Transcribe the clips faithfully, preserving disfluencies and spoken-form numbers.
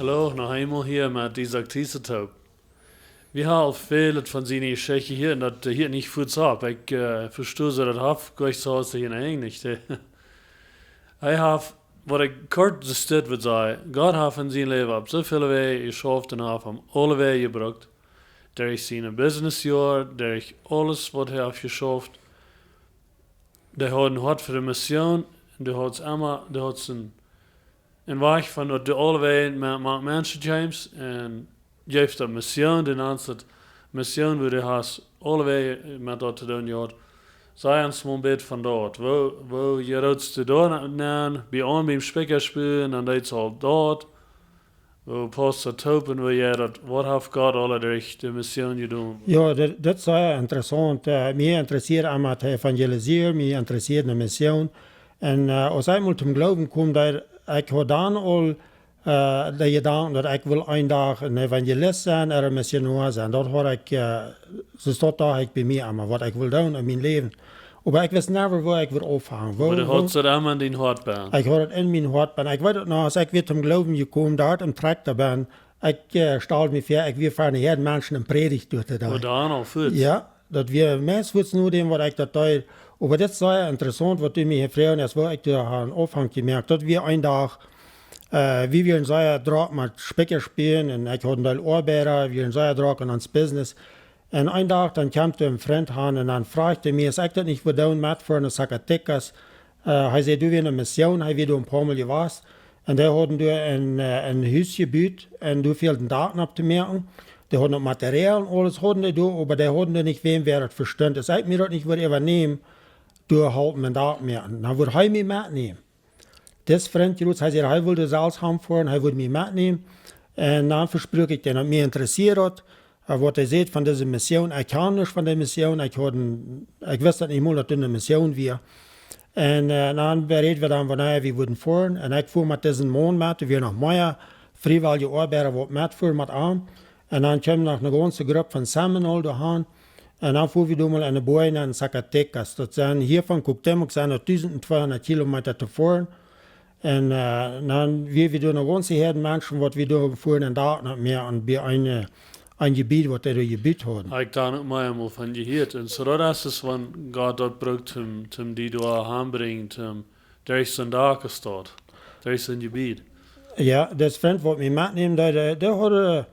Hallo, noch eemol hia met Isaak Thiessetoup. Wie haben väl von siene Jeschicht hia, un daut, äh, hieet nich fuaz opp. Ekj, äh, vesto, daut haft jlikj soo aus hia en Enjlisch. Hee haft, waut ekj kort de Stit wudd sajen, Gott haft en sien Läwen opp soo väle Wäaj jeschauft un haft am aule Wäaj jebrukt. Derch siene Businessjoaren, derch aules, waut hee haft jeschauft. Dee haud een Hoat fa de Mission, un dee haud emma, dee haud een, een Wajch von daut dee aule Wäaj met, met Menschen kjeem, un jeef daut Mission, dee nand daut Mission, woo dee haud aule Wäaj met daut to doonen jehaut. Saj ons mol een bät von daut. Woo, woo jie rootst doa aun, bie aun biem Spikja spälen, un daut es aul daut. Woo paust daut toop un woo jie daut, waut haft Gott aula derch de Mission jedonen? Jo, daut, daut es sea interessaunt. Äh, mie interessieet emma daut Evangelisieren, mie interessieet de Mission. Un, äh, aus ekj mol toom Gloowen kjeem, daut ekj haud dan aul, äh, de Jedanken, daut ekj well een Dach een Evangelist sennen ooda een Missionoa sennen. Daut haud ekj, äh, soo daut docht ekj bie mie emma, waut ekj well doonen en mien Läwen. Oba ekj wist never, woo ekj wudd aunfangen. Woo, oba dee woo haud daut emma en dien Hoat bennen. Ekj haud daut en mien Hoat bennen. Ekj weet daut noch, aus ekj wia toom Gloowen jekomen, doa em Trakjta bennen, ekj, äh, stald mie väa, ekj wia ver eene Häad Menschen eene Prädicht doa to doonen. Oba dan aul fuaz. Jo, daut wia meist fuaz no däm, waut ekj daut deed. Oba daut es sea interessaunt, waut du mie hia froagst, es, woo ekj doa aun aunfangen jemoakt. Daut wia een Dach, äh, wie wieren sea drock met Spikja spälen un ekj haud een Deel Oabeida, wie wieren sea drock en ons Business. Un een Dach, dan kjeem doa een Frint aun un dan fruach hee mie, aus ekj daut nich wudd doonen, met fa ne Zacatecas. Äh, hee säd, doa wia ne Mission, hee wia doa een poa Mol jewast. Un dee hauden doa een, äh, een Hus jebut un doa fäld een Dak opp to moaken. Dee hauden daut Material un aules hauden dee doa, oba dee hauden doa nich wäm, wäa daut vestunt. Aus ekj mie daut nich wudd äwanämen, doa halpen een Dak moaken. Dan wudd hee mie metnämen. Dis Frint, Ruth, hee säd, hee wull selfst hanfoaren, hee wull mie metnämen. Un dan vespruak ekj dän, daut mie interessieet daut, äh, waut hee säd von dise Mission. Ekj kjand nuscht von de Mission, ekj haud een, ekj wist daut nich mol, daut doa ne Mission wia. Un, äh, dan beräd wie dan, wanea wie wudden foaren. Un ekj fua met disen Maun met, doa wieren noch mea friewellje Oabeida, waut metfuaren met am. Un dan kjeem noch ne gaunze Grupp von Seminole doa aun. Un dan fua wie doa mol enne Boaj no Zacatecas. Daut sent hia von Cuauhtémoc sent daut dusent tweehundat Kilometa to foaren. Un, äh, dan wia wie doa ne gaunze Häad Menschen, waut wie doa fuaren en Dak opp moaken, bie een, äh, een Jebied, waut dee doa jebut hauden. Ekj haud uk mol eemol von jehieet. Un soo daut es, es wan Gott daut brukt, om, om die doa hanbrinjen, om, derch soon Dak es daut, derch soon Jebied. Jo, dis Frint, waut mie metneem, dee, dee, dee haud, äh,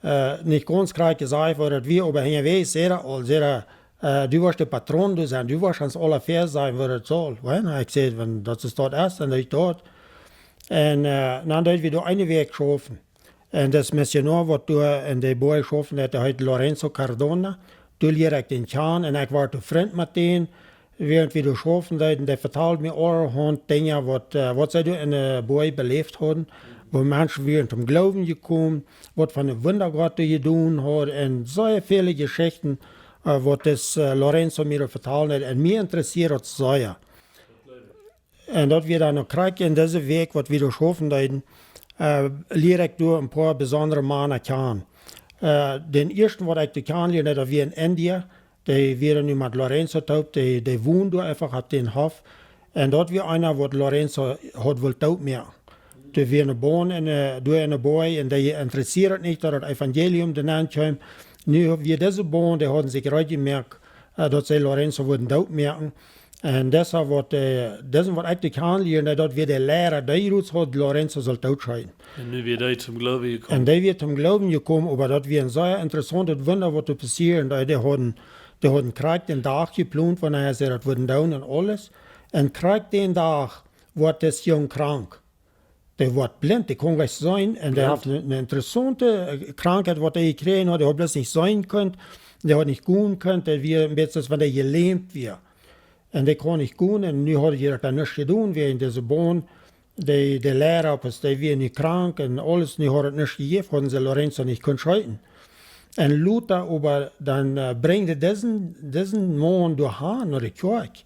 äh, nich gaunz krakjt jesajcht, waut daut wia, oba hinjawäajes säd hee aul, säd hee, äh, du woascht de Patron doa sennen, du woascht ons aula väasajen, waut daut saul. Wan, ekj säd, wan daut es daut ieeschte, dan doo ekj daut. Un, äh, dan deed wie doa eene Wäakj schaufen. Un dis Missionoa, waut doa en de Boaj schaufen deed, dee heet Lorenzo Cardona. Doa lieed ekj dän kjanen un ekj wort Frint met dän. Wäarent wie doa schaufen deeden, dee vetald mie aulahaunt Dinja, waut, äh, waut see doa en de Boaj beläft hauden, woo Menschen wieren toom Gloowen jekomen, waut fa Wunda Gott doa jedonen haud, un sea väle Jeschichten, äh, waut dis, äh, Lorenzo mie doa vetald haud, un mie interessieed daut sea. Un daut wia dan uk krakjt en dise Wäakj, waut wie doa schaufen deeden, äh, lieed ekj doa een poa besondre Mana kjanen. Äh, dän ieeschten, waut ekj doa kjanen lieed, daut wia een Indianer, dee wia nu met Lorenzo toop, dee, dee wond doa eefach opp dän Hoff. Un daut wia eena, waut Lorenzo haud wullt dootmoaken. Doa wia ne Boom en, äh, doa en de Boaj, un dee interessieed daut nich, daut daut Evangelium doa nenn kjeem. Nu wia dise Boom, dee hauden sikj reed jemoakt, äh, daut see Lorenzo wudden dootmoaken. Un daut es waut, äh, daut es waut ekj doa kjanen lieed, daut wia de Liera, dee Ruth haud Lorenzo sullt dootscheeten. Un nu wia dee toom Gloowen jekomen. Un dee wia toom Gloowen jekomen, oba daut wia een sea interessauntet Wunda, waut doa passieed. Dee, dee hauden, dee hauden krakjt dän Dach jeplont, wanea see daut wudden doonen un aules. Un krakjt dän Dach wort dis Jung krank. Dee wort blint, dee kunn nich seenen. Un dee haud ne, ne interessaunte, äh, Krankheit, waut dee jekjräajen haud. Dee haud bloos nich seenen kunt. Dee haud nich gonen kunt. Dee wia een bät soo aus wan dee jelämt wia. Un dee kunn nich gonen. Un nu haud hee daut dan nich jedonen, wäajen dise Boom, dee, de Liera, aus dee wia nu krank un aules, nu haud et nich jejäft, hauden see Lorenzo nich kunt scheeten. Un lota, oba dan, äh, brinjen dee disen, disen Maun doa han no de Kjoakj.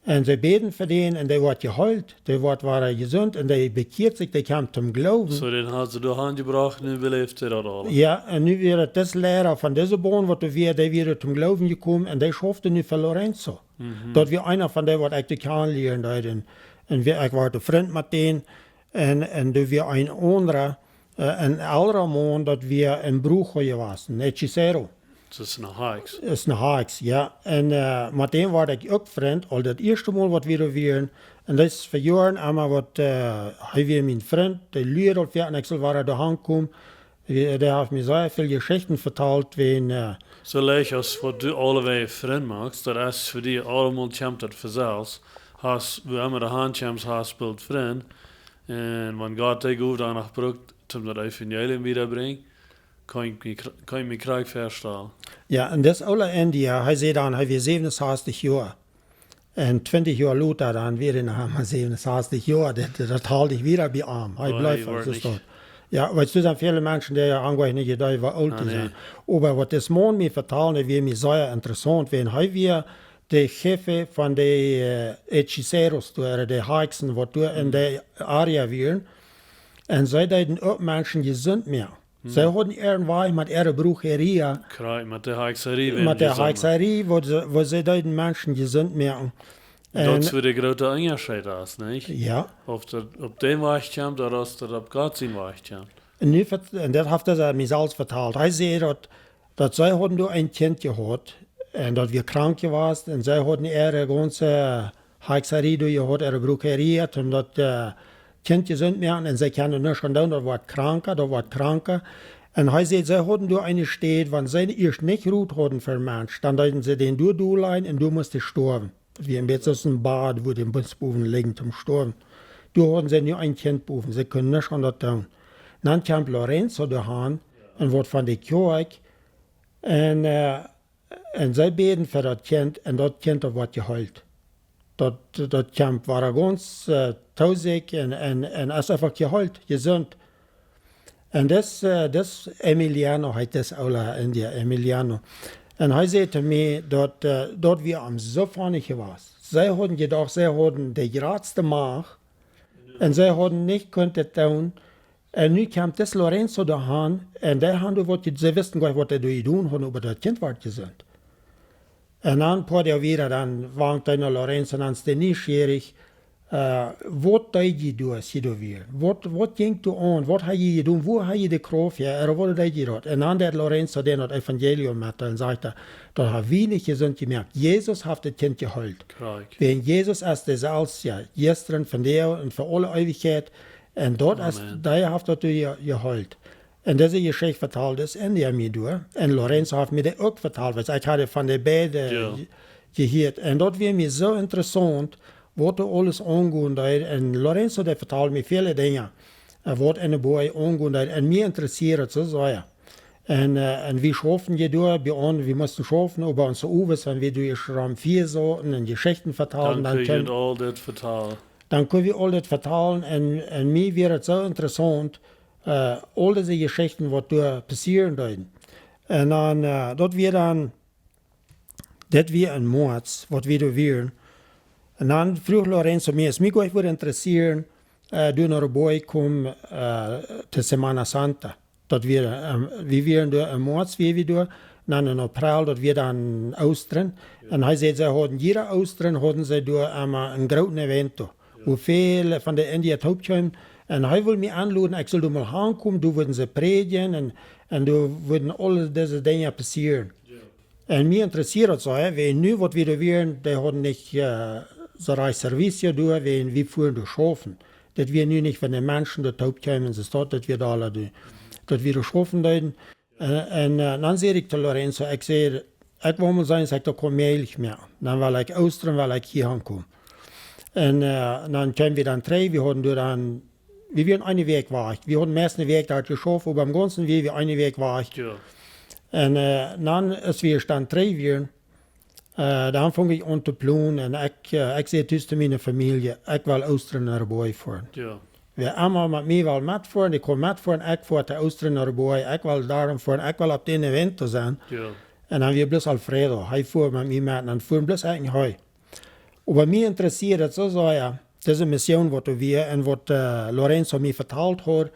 Un see bäden fa dän un dee wort jeheelt, dee wort wada jesunt un dee bekjieed sikj, dee kjeem toom Gloowen. Soo, dän hauden see doa han jebrocht, nu beläft hee daut aul. Jo, un nu wia et dis Liera von dise Boom, waut doa wia, dee wia toom Gloowen jekomen un dee schauft nu fa Lorenzo. Mhm. Daut wia eena von dee, waut ekj doa kjanen lieed, un, un wie, ekj wort Frint met dän. Un, un doa wia een aundra, Äh, een elra Maun, daut wia een brujo jewast, een hechicero. Daut es een Haks. Es een Haks, jo. Un, äh, met däm wort ekj uk Frint, aul daut ieeschte Mol waut wie doa wieren. Un daut es fa Joaren emma waut, äh, hee wia mien Frint, dee luad aul foaken, ekj sull wada doa hankomen. Dee, dee haft mie sea väl Jeschichten vetalt, wan, äh, soo leicht aus waut du aulewäajen Frind moakst, daut es fa die aulemol, kjemt daut von selfst. Hast, wua emma du hankjemst, hast boolt Frind. Un wan Gott dee Gow dan noch brukt, om daut Evangelium wiedabrinjen, kaun ekj mie kr-, kaun ekj mie krakjt väastalen. Jo, un dis oola India, hee säd dan, hee wia säwenunsastich Joa. Un twintich Joa lota, dan wia hee noch emma säwenunsastich Joa. Daut, daut haud ekj wada bie am. Hee, oh, bleef hee wort soo nich stoakj. Jo, wiels doa sent väle Menschen, dee han goanich nich jedocht, woo oolt dee sent. Oba waut dis Maun mie vetald, daut wia mie sea interessaunt, wiels hee wia de Jefe von de, äh, hechiceros doa, de Haksen, waut doa en de area wieren. Un see deeden uk Menschen jesunt moaken. See hauden äaren Wajch met äare brujeria. Krakjt, met de Hakserie, met de Hakserie, wua see, wua see deeden Menschen jesunt moaken. Un daut es wua de groote Unjascheet es, nich? Jo. Auf daut opp dän Wajch kjemt, ooda aus daut opp Gott sien Wajch kjemt. Un nu vet-, un daut haft hee mie selfst vetalt. Hee säd daut, daut see hauden doa een Kjint jehaut, un daut wia krank jewast, un see hauden äare gaunze Hakserie doa jehaut, äare brujeria, om daut, äh, Kjint jesunt moaken, un see kunnen nuscht aun doonen, daut wort kranka, daut wort kranka. Un hee säd, see hauden doa eene Städ, wan see ieescht nich Rot hauden fa een Mensch, dan deeden see dän doa dol lajen un doa must hee stoawen. Daut wia een bät soo aus een Bad, wua dee must bowen lijen toom stoawen. Doa hauden see nu een Kjint bowen, see kunnen nuscht aun daut doonen. Dan kjeem Lorenzo doa han un wort von de Kjoakj. Un, äh, un see bäden fa daut Kjint un daut Kjint, daut wort jeheelt. Daut, daut kjeem wada gaunz, äh, to sikj un, un, un es eefach jeheelt, jesunt. Un dis, äh, dis Emiliano, hee es oola India, Emiliano. Un hee säd to mie daut, äh, daut wia am soo funny jewast. See hauden jedocht, see hauden de jratste Macht. Un see hauden nich kunt daut doonen. Un nu kjemt dis Lorenzo doa han. Un dee hauden waut, see wisten goanich, waut dee doa jedonen hauden, oba daut Kjint wort jesunt. Un dan poa Doag wieda, dan wankt hee no Lorenzo un dan es hee nieschierich, äh, waut deed jie doa, aus jie doa wieren? Waut, waut jinkj doa aun? Waut haud jie jedonen? Wua haud jie de Krauft häa? Ooda waut deed jie doa? Un dan deed Lorenzo dän daut Evangelium met un sajcht hee, daut ha wie nich jesunt jemoakt. Jesus haft daut Kjint jeheelt. Krakjt. Wiels Jesus es deselwja, jistren, vondoag un fa aule Eewichkjeit. Un daut es, amen, dee haft daut je-, jeheelt. Un dise Jeschicht vetald dis India mie doa. Un Lorenzo haft mie dee uk vetald, wiels ekj haud von de beide, jo, je-, jehieet. Un daut wia mie soo interessaunt, waut doa aules aungonen deed. Un Lorenzo, dee vetald mie väle Dinja, äh, waut en de Boaj aungonen deed. Un mie interessieed daut soo sea. Un, äh, un wie schaufen je doa, bie ons, wie musten schaufen, oba onse Owes, wan wie doa ieescht rom Fia sauten un Jeschichten vetalden, dan, dan kunn jie aul dit vetalen. Dan kunnen wie aul dit vetalen un, un mie wia daut soo interessaunt, äh, aul dise Jeschichten, waut doa passieren deeden. Un dan, äh, daut wia dan, daut wia em Moaz, waut wie doa wieren. Un dan fruach Lorenzo mie, aus mie goanich wudd interessieren, äh, doa no de Boaj komen, äh, to Semana Santa. Daut wia, ähm, wie wieren doa em Moaz, wia wie doa, un dan en April, daut wia dan Oostren. Jo. Un hee säd, see hauden, jieda Oostren hauden see doa emma een grooten Event doa, jo, wua väl von de India toopkjeemen. Un hee wull mie enloden, ekj sull doa mol hankomen, doa wudden see prädjen un, un doa wudden aule dise Dinja passieren. Jo. Un mie interessieed daut soo, hä, wiels nu waut wie doa wieren, dee hauden nich, äh, soo rajcht Servicio doa, wiels wie fuaren doa schaufen. Daut wia nu nich, wan de Menschen doa toopkjeemen, soo daut, daut wia doa aula doa, daut wie doa schaufen deeden. Un, un, äh, dan säd ekj to Lorenzo, ekj säd, ekj well mol seenen, aus ekj daut kaun mäajlich moaken. Dan well ekj Oostren, well ekj hia hankomen. Un, äh, dan kjeemen wie dan trigj, wie hauden doa dan, wie wieren eene Wäakj wajch. Wie hauden meist eene Wäakj doa jeschauft, oba em Gaunzen wia wie eene Wäakj wajch. Jo. Un, äh, dan, aus wie dan trigj wieren, äh, dan funk ekj aun to plonen un ekj, äh, ekj säd tus to miene Famielje, ekj well Oostren no de Boaj foaren. Jo. Wäa emma met mie well metfoaren, dee kaun metfoaren, ekj foa to Oostren no de Boaj, ekj well doahan foaren, ekj well opp dän Event sennen. Jo. Un dan wia bloos Alfredo, hee foa met mie met, un dan fuaren bloos ekj un hee. Oba mie interessieed daut soo sea, dise Mission waut doa wia un waut, äh, Lorenzo mie vetalt haud.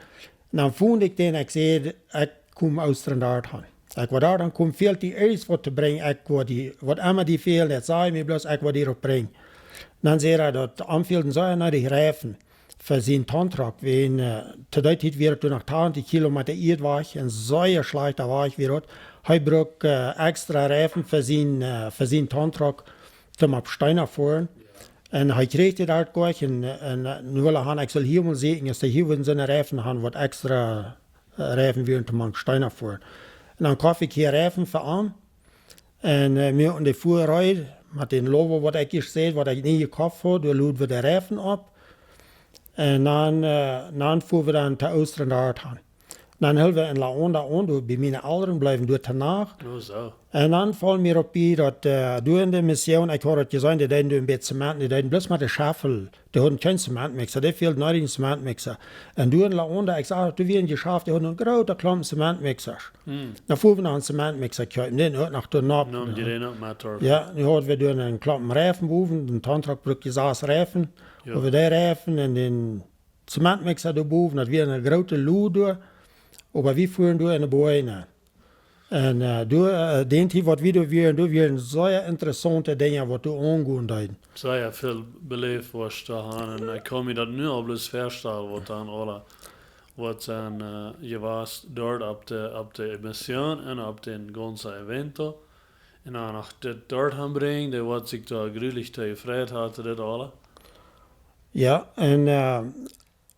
Un dan funk ekj dän, ekj säd, ekj kom Oostren doahan. Ekj woa doahan komen, fält die irjent waut to brinjen, ekj woa die, waut emma die fält, daut saj mie bloos, ekj woa die daut brinjen. Dan säd hee, daut am fält een sea no de Reifen. fa sien Tontruck, wäajen, äh, to dee Tiet wia et doa noch tachentich Kilomeeta Ieedwajch, een sea schlajchta Wajch wia daut. Hee bruck, äh, extra Reifen fa sien, äh, fa sien Tontruck, toom opp Steena foaren. Un hee kjrieech dee doa goanich, un, un, äh, nu wull hee han, ekj sull hia mol seenen, aus dee hia wudden soone Reifen han, waut extra, äh, Reifen wieren, toom opp Steena foaren. Un dan koft ekj hia Reifen fa am. Un, äh, wie hauden de Foareis met dän Lowe, waut ekj ieescht säd, waut ekj nie jekoft haud, doa luden wie de Reifen opp. Un dan, äh, dan fuaren wie dan to Oostren doa han. Dan hilden wie en La Honda aun, doa bie miene Elren bleewen doa to Nacht. Oh, soo. Un dan foll mie opp bie daut, äh, doa en de Mission, ekj haud daut jeseenen, dee deeden doa een bät Zement, dee deeden bloos met de Schaufel. Dee hauden kjeen Zementmixer, dee fäld noch een Zementmixer. Un doa en La Honda, ekj sach, doa wia een Jeschaft, dee hauden een grooten Klompen Zementmixers. Hm. Dan fuaren wie noch een Zementmixer kjeepen, dän uk noch doa nopp. Neem jie dän uk met doa? Jo, nu hauden wie doa een Klompen Reifen bowen, een Tontruck bruck je sas Reifen. Jo. Hauden wie dee Reifen un dän Zementmixer doa bowen, daut wia eene groote Lod doa. Oba wie fuaren doa en de Boajen nenn. Un, äh, doa, äh, dän Tiet waut wie doa wieren, doa wieren sea interessaunte Dinja waut doa aungonen deeden. Sea väl beläft waut doa han. Un ekj kaun mie daut nu aul bloos väastalen, waut dan aula, waut dan, äh, jewast doa opp de, opp de Mission un opp dän gaunzen Evento. Un dan noch dit doa han brinjen, dee waut sikj doa jreslich too jefreit hauden, dit aula. Jo, un, äh,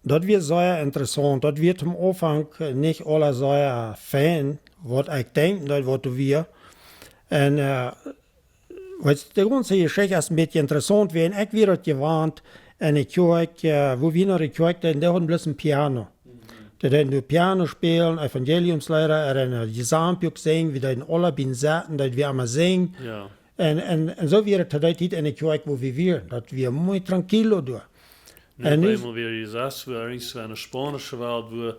daut wia sea interessaunt. Daut wia toom Aunfank, äh, nich aula sea fein, waut ekj denkj, daut waut doa wia. Un, äh, weetst, de gaunze Jeschicht es een bät interessaunt, wiels ekj wia daut jewant, un ekj, äh, woo wie no de Kjoakj deeden, dee hauden bloos een Piano. Dee deeden doa Piano spälen, Evangeliumsleeda, ooda een Jesaumbuak sinjen, wie deeden aula bie setten, daut wie emma sinjen. Jo. Un, un, un soo wia et to dee Tiet en de Kjoakj, woo wie wieren. Daut wia muy tranquilo doa. Nu, un nu opp eemol wia jie sest, woo irjentwua en de spaunische Welt, woo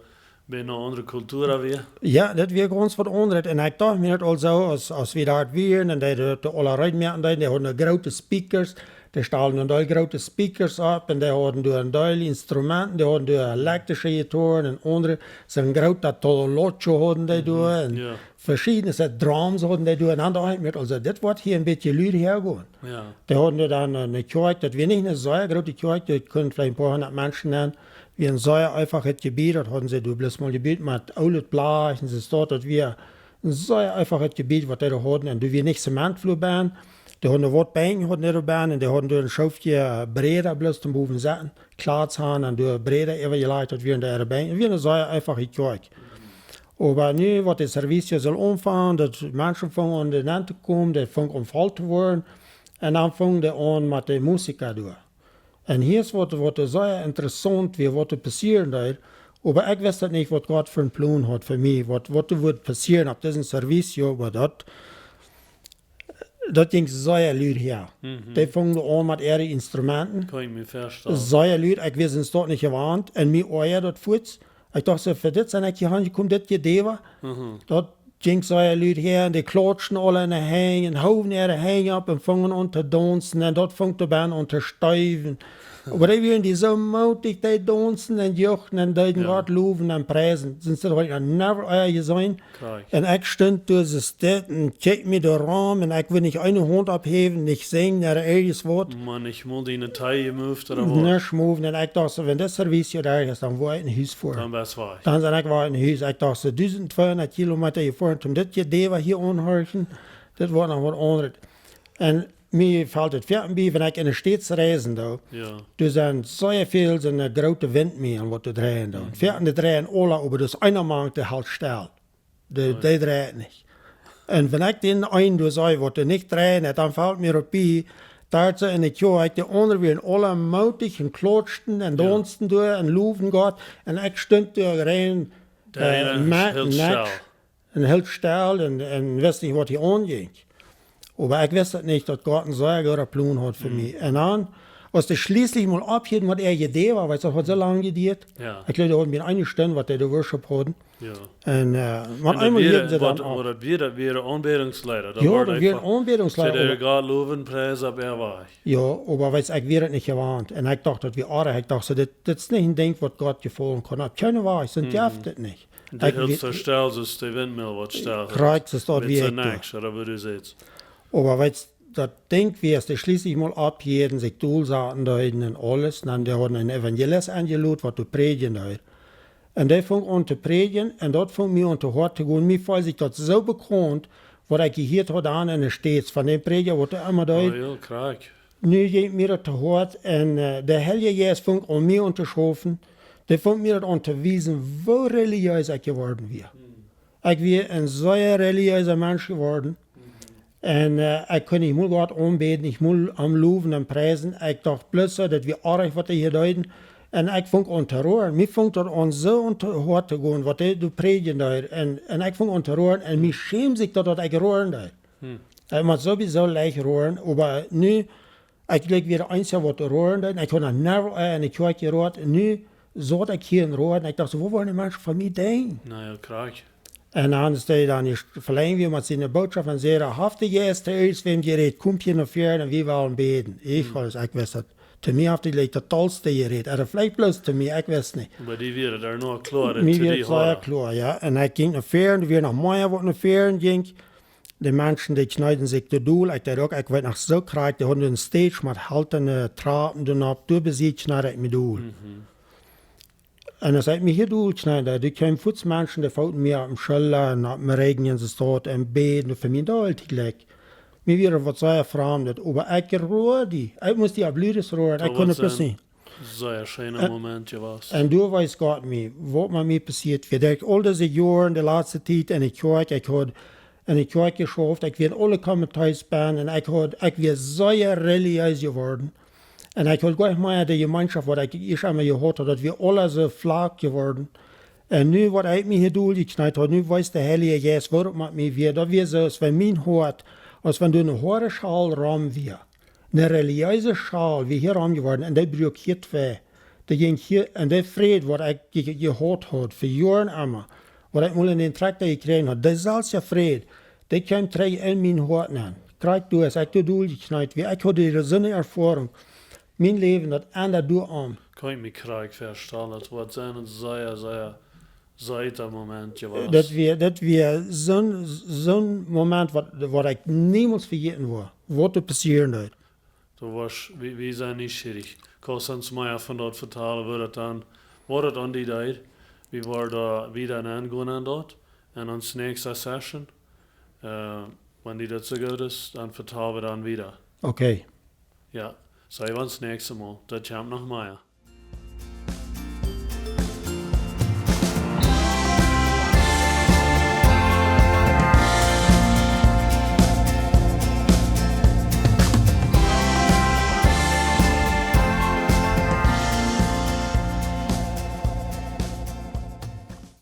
bie eene aundre Kultua wia. Jo, daut wia gaunz waut aundret. Un ekj docht mie daut aul soo, aus, aus wie doa wieren, un dee, dee, dee aula reed moaken, dee, dee hauden groote Speakers, dee stalden een Deel groote Speakers opp, un dee hauden doa een Deel Instrumenten, dee hauden doa elektrische Jitaren un aundre, soon groota tololocho hauden dee doa, un veschiedne Sort Drums hauden dee doa. Un dan docht ekj mie aul soo, dit woat hia een bät lud häagonen. Jo. Dee hauden doa dan, äh, eene Kjoakj, daut wia nich eene sea groote Kjoakj, doa kunnen veleicht een poa hundat Menschen nenn. Wia een sea eefachet Jebied, daut hauden see doa bloos mol jebut met oolet Blach, un see staut, daut wia een sea eefachet Jebied, waut dee doa hauden. Un doa wia nich Zementflua bie. Dee hauden waut Benkj hauden dee doa bie, un dee hauden doa een Schoofje, äh, Bräda bloos toom bowen setten. Kjlatz han un doa Bräda äwajelajcht, daut wia en de Benkj. Daut wia eene sea eefache Kjoakj. Oba nu, waut de Servicio sull aunfangen, daut Menschen fungen aun doa nenn to komen, dee fungen aun voll to woaren. Un dan fungen dee aun met de Musika doa. Un hia es waut, waut sea interessaunt wia, waut doa passieren deed. Oba ekj wist daut nich, waut Gott fa een Plon haud fa mie, waut, waut doa wudd passieren opp disen Servicio, oba daut, daut jinkj sea lud häa. Mhm. Dee fungen aun met äare Instrumenten. Kaun ekj mie väastalen. Sea lud, ekj wia daut nich jewant. Un mie oajad daut fuaz. Ekj docht soo, fa dit sie ekj hia aunjekomen, dit Jedäwa. Mhm. Daut jinkj sea lud häa, un dee klautschten aula en de Henj, un hoowen äare Henj opp un fungen aun to daunzen, un daut funk doa bie aun to steewen. Oba dee wieren dee soo mootich, dee daunzen un juchten un deeden Gott lowen un priesen. Sent see, daut haud ekj noch never ea jeseenen. Krakjt. Un ekj stunt doa soo stell un kjikj mie doa rom un ekj wull nich eene Haunt opphäwen, nich sinjen, ooda irjent waut. Maun nich mol diene Tee jemoved ooda waut? Nich moven. Un ekj docht soo, wan dit Servicio doa es, dan woa ekj no Hus foaren. Dan best wajch. Dan sie ekj wajch no Hus. Ekj docht soo, dusendtweehundat Kilometa jefoaren, om dit Jedäwa hia auntohorchen, dit woat noch waut aundret. Un mie felt et foaken bie, wan ekj en de States reisen doo, jo, doa sent sea väl soone groote Windmälen, waut doa dreien doonen. Mhm. Foaken dee dreien aula, oba doa es eena mank, dee helt stell. Dee, jo, dee dreit nich. Un wan ekj dän eenen doa see, waut doa nich dreien deit, dan felt mie opp bie, daut see en de Kjoakj, de aundre wieren aula mootich un klautschten un, jo, daunzen doa un lowen Gott. Un ekj stunt doa rein, dee, äh, eena met, helt met stell. Un helt stell un, un wist nich, waut hia aunjinkj. Oba ekj wist et nich, daut Gott een sea gooden Plon haud fa, mhm, mie. Un dan, aus dee schlieslich mol opphilt met äa Jedäwa, wiels daut haud soo lang jeduat. Jo. Ekj jleew, dee hauden bie eene Stund, waut dee de Worship hauden. Jo. Un, äh, met eemol hieeden see dan opp. Oba daut wia, daut wia Aunbädungsleeda. Jo, daut wia eefach Aunbädungsleeda, dee, oba Gott lowen, priesen opp äa Wajch. Jo, oba weetst, ekj wia et nich jewant. Un ekj docht, daut wia oajch. Ekj docht soo, dit, dit es nich een Dinkj, waut Gott jefaulen kaun. Opp kjeene Wies, soo, mhm, jeft et nich. Dee, ekj, helt soo stell, soo aus de Windmäl, waut stell, krakjt, soo es daut, met wie soo ekj doa. Nuscht, ooda woo du sajchst. Oba weetst, daut Dinkj wia, aus dee schlieslich mol opphieden, sikj dol saten deeden un aules, dan dee hauden eenen Evangelist enjelot, waut doa prädjen deed. Un dee funk aun to prädjen un daut funk mie aun to Hoat to gonen. Mie feeld sikj daut soo bekaunt, waut ekj jehieet haud aun enne States, von dän Prädja, waut doa emma deed. Nu jinkj mie daut to Hoat un de Heilje Jeist funk aun mie aun to schaufen. Dee funk mie daut aun to wiesen, woo relijees ekj jeworden wia. Ekj wia een sea relijeesa Mensch jeworden. Un ekj kunn nich mol Gott aunbäden, nich mol am lowen un priesen. Ekj docht bloos soo, daut wia oajch, waut dee hia deeden. Un ekj funk aun to roaren. Mie funk daut aun soo aun to Hoat to gonen, waut dee doa prädjen deed. Un ekj funk aun to roaren un mie schämd sikj daut, daut ekj roaren deed. Ekj mott sowieso leicht roaren, oba nu, ekj jlikj wia de eensja, waut roaren deed. Ekj haud noch nie enne Kjoakj jeroat. Un nu saut ekj hia un road un ekj docht soo, waut woaren de Menschen von mie denkjen? Un dan es dee dan velenjd wia met siene Bootschoft un säd, haft de Jeist to irjentwäm jerät, komt hia no väaren un wie wellen bäden. Ekj wist, to mie haft dee jlikj daut dollste jerät. Ooda veleicht bloos to mie, ekj wist nich. Mie wia daut sea kloa, jo. Un ekj jinkj no väaren, doa wia noch mea, waut no väaren jinkj. De Menschen, dee kjneeden sikj doa dol. Ekj deed uk, ekj weet noch soo krakjt, dee hauden een stage met haltne Trapen doa nopp, doa bie sikj kjneed ekj mie dol. Un aus ekj mie hia dol kjneed, doa kjeemen fuaz Menschen, dee footen mie opp de Schulla un opp dän Rigjen un soo waut un bäden fa mie, doa hilt ekj jlikj. Mie wia daut waut sea framdet, oba ekj road dee. Ekj must dee opp ludes roaren, ekj kunn daut bloos nich. Un doa wees Gott mie, waut met mie passieet wia. Derch aul dise Joaren, de latste Tiet enne Kjoakj, ekj haud enne Kjoakj jeschauft, ekj wia en aule Komitees benn un ekj haud, ekj wia sea relijees jeworden. Un ekj haud goanich mea de Jemeenschoft, waut ekj ieescht emol jehaut haud, daut wia aules soo flach jeworden. Un nu, waut ekj mie hia dol jekjneet haud, nu wees de Heilje Jeist, waut met mie wia. Daut wia soo, aus wan mien Hoat, aus wan doa eene hoade Schal rom wia. Eene relijeese Schal wia hia rom jeworden un dee bruak hia twei. Dee jinkj hia, un de Fräd, waut ekj je-, jehaut haud fa Joaren emma, waut ekj mol en dän Trakjta jekjräajen haud, dee selwje Fräd, dee kjeem trigj en mien Hoat nenn. Krakjt doa, aus ekj doa dol jekjneet wia, ekj haud dee soone Erfoarunk. Mien Läwen, daut endad doa om. Kaun ekj mie krakjt väastalen, daut woat sennen een sea, sea seeta Moment jewast. Daut wia, daut wia soon, soon Moment, waut, waut ekj niemols vejäten woa, waut doa passieren deed. Doa wia, wie, wie sent nieschierich. Kaust ons mea von daut vetalen, woo daut dan, waut daut aun die deed. Wie woaren doa wieda aungonen aun daut. En ons näakjste Session, äh, wan die daut soo goot es, dan vetal wie dan wieda. Okay. Jo, see wie ons näakjste Mol. Daut kjemt noch mea.